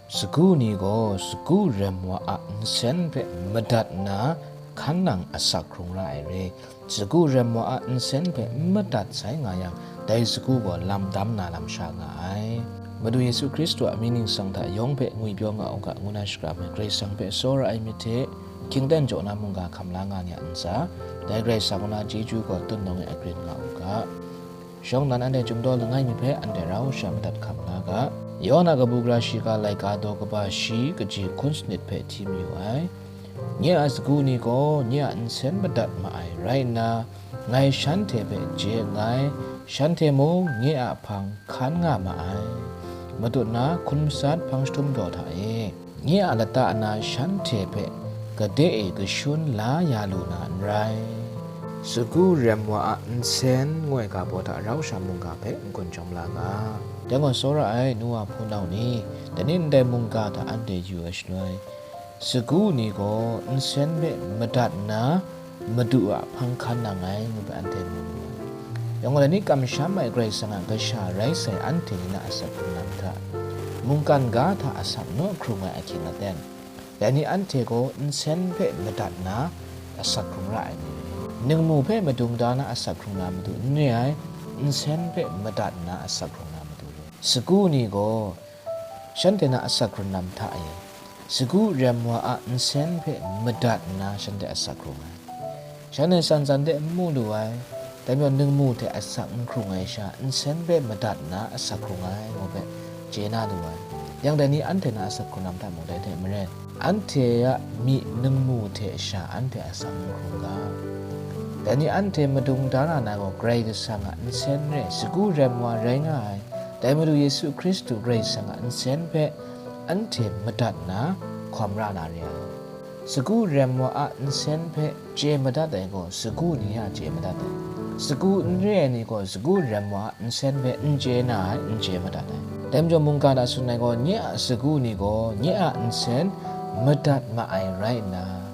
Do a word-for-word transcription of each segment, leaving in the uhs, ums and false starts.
Sagu ni gaw sagu rem wa a nsen hpe madat nna hkan nang asak hkrung ra ai re. Sagu rem wa a nsen hpe n madat sai nga yang, dai sagu gaw lam dam na lam sha nga ai. Madu Yesu Hkristu a mying ningsang hta yawng hpe ngwipyaw nga u ga, ngu na shakram ai. Karai Kasang hpe tsawra ai myit hte, hkyingdan jaw na mungga hkam la nga ni a ntsa, dai Karai Kasang na chyeju gaw tun nawng e agrin nga u ga. Shawng nnan anhte chyum daw langai mi hpe anhte rau sha madat hkam la ga. Yawhan a kabu gara shiga laika daw kaba shi kaji hkun sanit hpe hti mayu ai. Nye a sagu ni gaw nye a nsen madat ma ai rai nna, ngai shanhte hpe chye nngai, shanhte mung nye a hpang hkan nga ma ai. Matut na hkun matsat hpang jahtum daw hta e, nye a lata na shanhte hpe gade e kashun la ya lu na n rai. Sagu rem wa a nsen ngu ai ga baw hta rau sha mungga hpe n-gun chyawm la ga. Dai gaw tsawra ai nu wa hpunau ni, dai ni ndai mungga hta anhte yu ai shaloi, sagu ni gaw nsen hpe madat nna, Madu a hpang hkan nang ai ngu hpe anhte mu mu ai. Yawng gaw, dai ni kamsham ai Karai Kasang a kasha rai sai anhte ni na asak hkrung lam hta, mungkan ga hta asak naw hkrung ai ahkying aten, dai ni anhte gaw nsen hpe madat nna asak hkrung ra ai ni rai. Ningmu hpe madung da na asak hkrung na matu n re ai, nsen hpe madat nna asak hkrung na matu re. Sagu ni gaw shanhte na asak hkrung lam hta e, sagu rem wa a nsen hpe madat nna shanhte asak hkrung ai. Shanhte tsan tsan de n mu lu ai, dai majaw ningmu hte asak n hkrung ai sha, nsen hpe madat nna asak hkrung ai ngu hpe chye na lu ai. Yang dai ni anhte na asak hkrung lam hta mung dai hte maren, anhte a myi ningmu hte sha anhte asak n hkrung ga. Dai ni anhte madung da na na gaw Karai Kasang a nsen re, sagu rem wa rai nga ai. Dai Madu Yesu Hkristu Karai Kasang a nsen hpe anhte madat nna hkawm ra na re ai. Sagu rem wa a nsen hpe chye madat ai gaw, sagu ni a chye madat ai. Sagu n re ai ni gaw, sagu rem wa a nsen hpe n chye na ai, n chye madat ai. Dai majaw mungga hta tsun ai gaw, nye a sagu ni gaw, nye a nsen madat ma ai rai nna,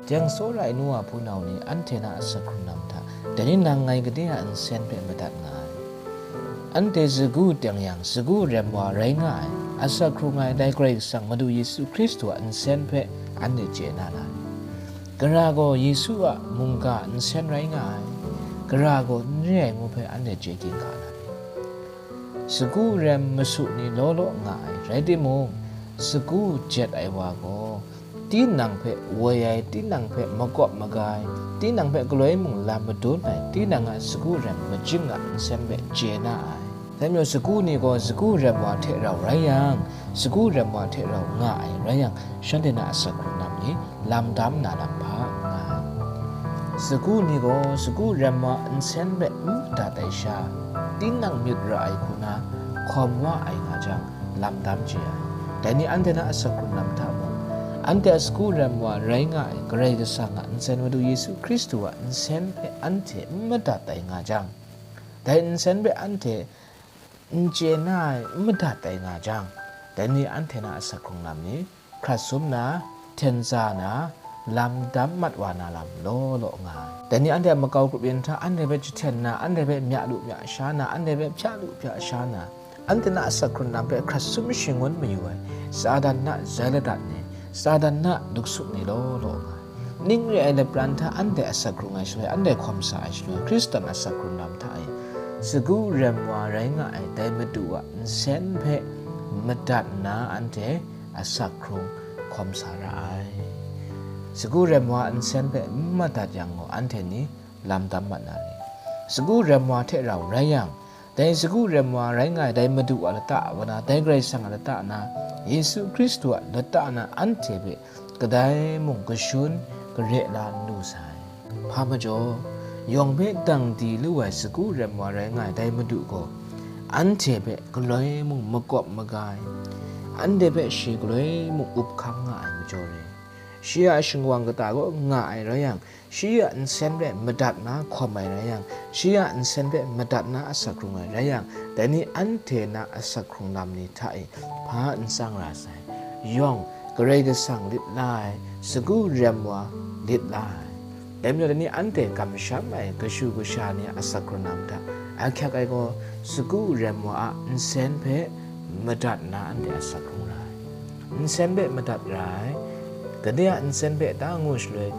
Jeng tsawra ai nu wa hpunau ni, anhte na asak hkrung lam hta, dai ni nang ngai gade a nsen hpe madat nga ai. Anhte sagu teng yang, sagu rem wa rai nga ai, asak hkrung ai dai Karai Kasang Madu Yesu Hkristu a nsen hpe anhte chye na na ai. Gara gaw Yesu a mungga nsen rai nga ai, gara gaw n re ai ngu hpe anhte chye ginhka na ai. Sagu rem masu ni law law nga ai, rai timung, sagu jet ai wa gaw, tinang hpe woi ai, tinang hpe makawp maga ai, tinang hpe galoi mung lam madun ai, tinang a sagu rem majing a nsen hpe chye na ai. Dai majaw sagu ni gaw sagu rem wa hte rau rai yang, sagu rem wa hte rau nga ai rai yang, shanhte na asak hkrung lam ni lam dam na lam hpa nga ai. Sagu ni gaw sagu rem wa nsen hpe n madat ai sha, tinang myit ra ai hku na hkawm wa ai nga jang, lam dam chye ai. Dai ni anhte na asak hkrung lam hta mung, anhte a sagu rem wa rai nga ai Karai Kasang a nsen Madu Yesu Hkristu a nsen hpe anhte n madat ai nga jang, dai nsen hpe anhte n chye na ai, n madat ai nga jang, dai ni anhte na asak hkrung lam ni hkrat sum na, hten tsa na, lam dam mat wa na lam law law nga ai. Dai ni anhte a makau grup yin hta anhte hpe jahten na, anhte hpe mya lu mya sha na, anhte hpe hpya lu hpya sha na, anhte na asak hkrung lam hpe hkrat sum shangun mayu ai, Satan na zai ladat ni, Satan na duksup ni law law nga ai. Ning re ai lapran hta anhte asak hkrung ai shaloi, anhte hkawm sa ai shaloi, Hkristan asak hkrung lam hta e, sagu rem wa rai nga ai dai Madu a nsen hpe madat nna anhte asak hkrung hkawm sa ra ai. Sagu rem wa a nsen hpe n madat yang gaw, anhte ni lam dam mat na ni? Sagu rem wa hte rau rai yang, dai sagu rem wa rai nga ai dai Madu a lata wa na, dai Karai Kasang a lata na, Yesu Hkristu a lata na anhte hpe kadai mung kashun gare la n lu sai. Hpa majaw, yawng hpe dang di lu ai sagu rem wa rai nga ai dai Madu gaw, anhte hpe galoi mung makawp maga ai, anhte hpe shi galoi mung up hkang nga ai majaw re. Shi a shingwang kata kaw nga ai rai yang, shi a nsen hpe madat na hkawm ai rai yang, shi a nsen hpe madat na asak hkrung ai rai yang, dai ni anhte na asak hkrung lam ni hta e hpa n tsang ra sai. Yawng, Karai Kasang lit la ai, sagu rem wa lit la ai. Dai majaw, dai ni anhte kamsham ai kashu kasha ni a asak hkrung lam hta ahkyak ai gaw, sagu rem wa a nsen hpe madat na anhte asak hkrung ra ai. nsen hpe madat ra ai. Dai ni a nsen hpe da ngu shaloi,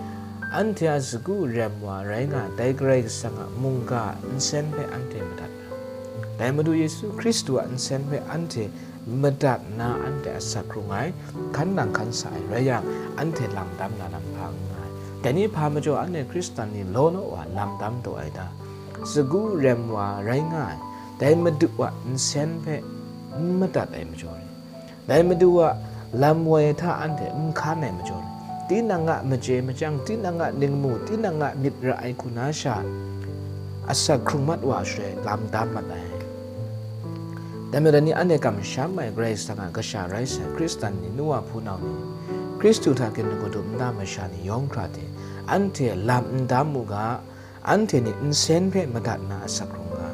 anhte a sagu rem wa rai nga ai, dai Karai Kasang a mungga a nsen hpe anhte madat ra ai. Dai Madu Yesu Hkristu a nsen hpe anhte madat nna anhte asak hkrung ai, hkan nang hkan sa ai rai yang, anhte lam dam na lam hpa n nga ai. Dai ni hpa majaw anhte Hkristan ni law law wa lam dam taw ai ta? Sagu rem wa rai nga ai, dai Madu a nsen hpe n madat ai majaw ni, dai Madu a lam woi hta anhte n hkan ai majaw ni, tinang a machye machyang, tinang a ningmu, tinang a myit ra ai hku na sha, asak hkrung mat wa shaloi lam dam mat ai. Dai majaw ni, anhte kamsham ai Karai Kasang a kasha rai sai Hkristan ni, nu wa hpunau ni, Hkristu hta kingdom kadu nta masha ni yawng hkra hte, anhte lam n dam u ga, anhte ni nsen hpe madat na asak hkrung ga,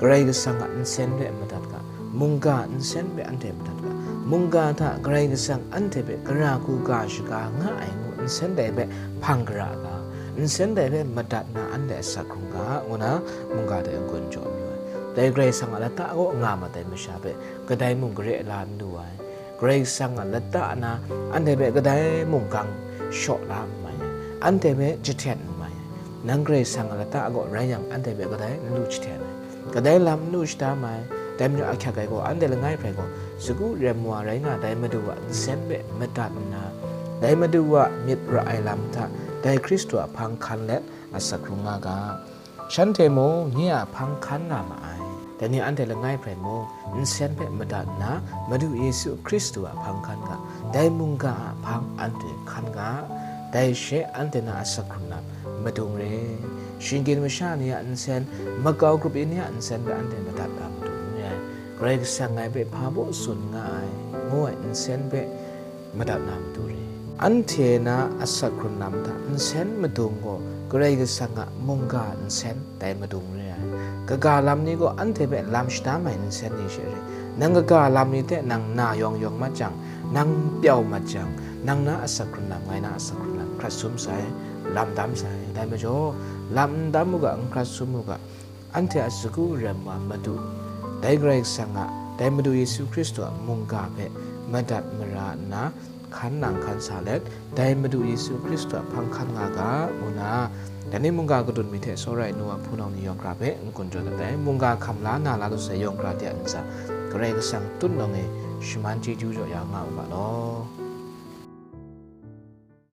Karai Kasang a nsen hpe madat ga, mungga a nsen hpe anhte madat ga, mungga hta Karai Kasang anhte hpe gara hku ga shaga nga ai ngu nsen dai hpe hpang gara ga, nsen dai hpe madat na anhte asak hkrung ga, ngu na mungga hte n-gun jaw mayu ai. Dai Karai Kasang a lata kaw nga mat ai masha hpe kadai mung gare la n lu ai. Karai Kasang a lata na anhte hpe kadai mungkang shaw la n mai ai, anhte hpe jahten n mai ai. Nang Karai Kasang a lata kaw rai yang, anhte hpe kadai n lu jahten ai, kadai lam n lu shada mai. Dai majaw ahkyak ai gaw, anhte langai hpe gaw, sagu rem wa rai nga ai dai Madu a nsen hpe madat nna, dai Madu a myit ra ai lam hta dai Hkristu a hpang hkan let asak hkrung nga ga. Shanhte mung nye a hpang hkan nga ma ai. Dai ni anhte langai hpe mung nsen hpe madat nna, Madu Yesu Hkristu a hpang hkan ga, dai mungga a hpang anhte hkan ga, dai she anhte na asak hkrung lam madung re. Shinggyim masha ni a nsen, makau grup ni a nsen hpe anhte madat na madung re ai. Karai Kasang ngai hpe hpa baw tsun nga ai, ngu ai nsen hpe madat na matu re. Anhte na asak hkrung lam hta nsen madung gaw, Karai Kasang a mungga nsen dai madung re ai. Kaga lam ni gaw anhte hpe lam shada mai nsen ni she re. Nang kaga lam ni hte nang na yawng yawng mat jang, nang pyau mat jang, nang na asak hkrung lam, ngai na asak hkrung lam hkrat sum sai, lam dam sai. Dai majaw, lam n dam u ga, n hkrat sum u ga, anhte a sagu rem wa Madu, dai Karai Kasang a, dai Madu Yesu Hkristu a mungga hpe madat mara nna, hkan nang hkan sa let, dai Madu Yesu Hkristu a hpang hkan nga ga, ngu na, dai ni mungga kadun mi hte tsawra ai nu wa hpunau ni yawng hkra hpe n-gun jaw dat ai. Mungga hkam la na la lu sai yawng hkra de a ntsa, Karai Kasang tutnawng e shaman chyeju jaw ya nga u ga law.